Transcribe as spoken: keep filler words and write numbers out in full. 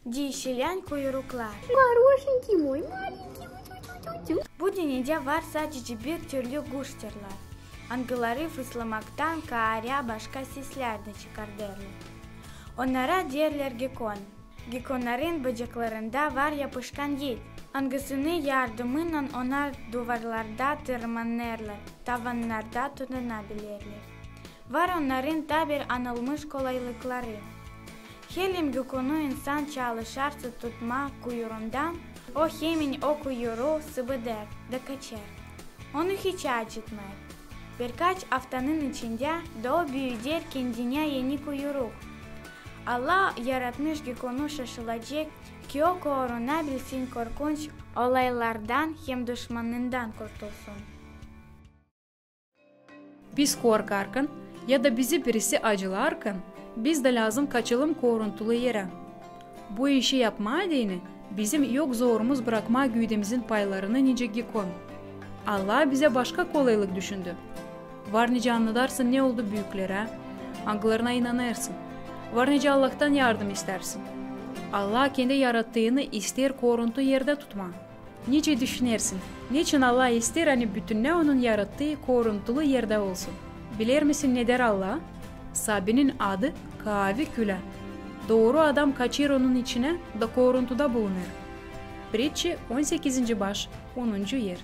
Diişilän kuyuruklar. Хорошенький мой, маленький. Bu dünnedä var sadecä bir türlü guşterlär, angıları fıslamaktan kaarä başka seslär dä çıkardêrlar. Onnara deerlär gekon. Gekonnarın bacaklarında var yapışkan et, angısının yardımınnan onnar duvarlarda tırmanêrlar, tavannarda tutunabilerlär. Var onnarın taa bir anılmış kolaylıkları. Helim gekonu insan çalışarsa tutmaa kuyuruundan, o hemin o kuyuruu sıbıdêr da kaçêr. Onu hiç acıtmêêr. Birkaç aftanın içindä da o büüder kendinä eni kuyuruk. Allah yaratmış gekonu şaşılacek, ki o korunabilsin korkunç olaylardan hem duşmanından kurtulsun. Biz korkarkan ya da bizi birisi acılarkan, biz dä lääzım kaçalım koruntulu erä. Bu işi yapmaa deyni bizim yok zorumuz brakmaa güüdemizin paylarını nicä gekon. Allah bizä başka kolaylık düşündü. Var nicä annadarsın ne oldu büüklerä, angılarına inanêrsın. Var nicä Allahtan yardım istärsin. Allah kendi yarattıını isteer koruntu erdä tutmaa. Nicä düşünersin, neçin Allah isteer, ani bütünnä onun yarattıı koruntulu erdä olsun? Bilermisin, ne deer Allah? Sabinin adı kaavi külä. Dooru adam kaçêr onun içinä da koruntuda bulunêr. Pritçi, on sekizinci baş, onuncu er.